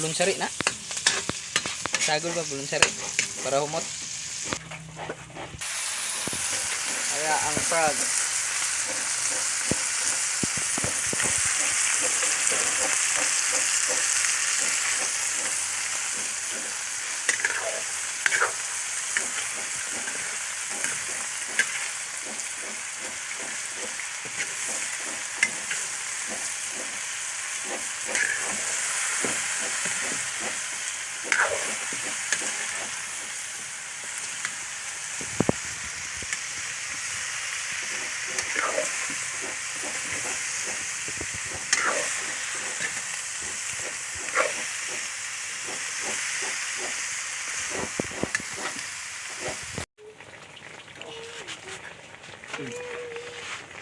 Bulunsari na. Sagol ba bulunsari? Para humot. Kaya ang frog.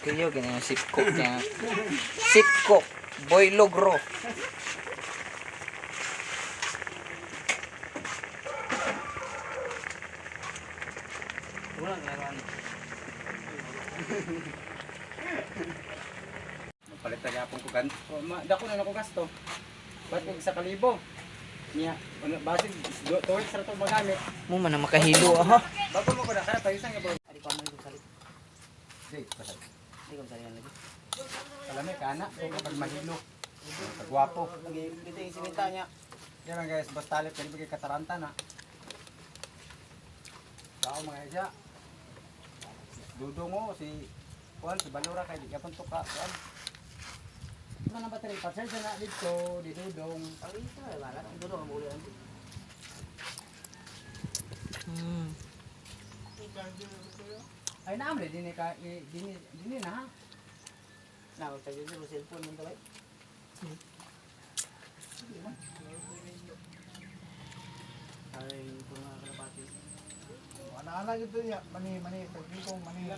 Kayo ganyan sip cook niya. Sip cook. Boy logro. Wala nga. Magpalit na gyapon ko gan. Dako na nako gasto. Ba't kung sa kalibo? Niya, ano, basig 2 weeks ra to magamit. Mo man ang makahilo aha. Bago mo ko na kaya paisang ibo. Ari pa man salit. Di, pasal. Di ko salihan lagi. Kalami kana o kapag mahilo. Kagwapo. Lagi dito yung simenta niya. Yan lang guys, basta talit kay bagay kataranta na. Tao mga isya. Dudong o si Juan, si Balura kay di gyapon to ka. Juan. Ano na battery? Pa-charge na dito, di Dudong. Pagita wala ang dulo ang ulo. Ay naamre dinhi ka dinhi dinhi na ha. Na, tagyo sa cellphone man taway. Ay, kung mga kalapati. Ana-ana gitu ya, mani mani pagkikong mani.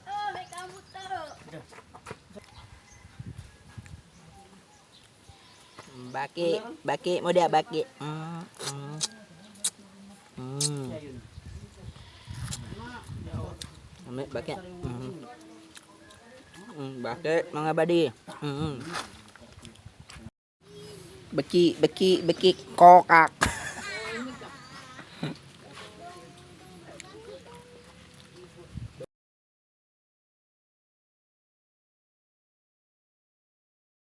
Oh, may kamot taro. Baki, baki mo dia baki. Ami baki. Baki mga badi. Baki, baki, baki, kokak.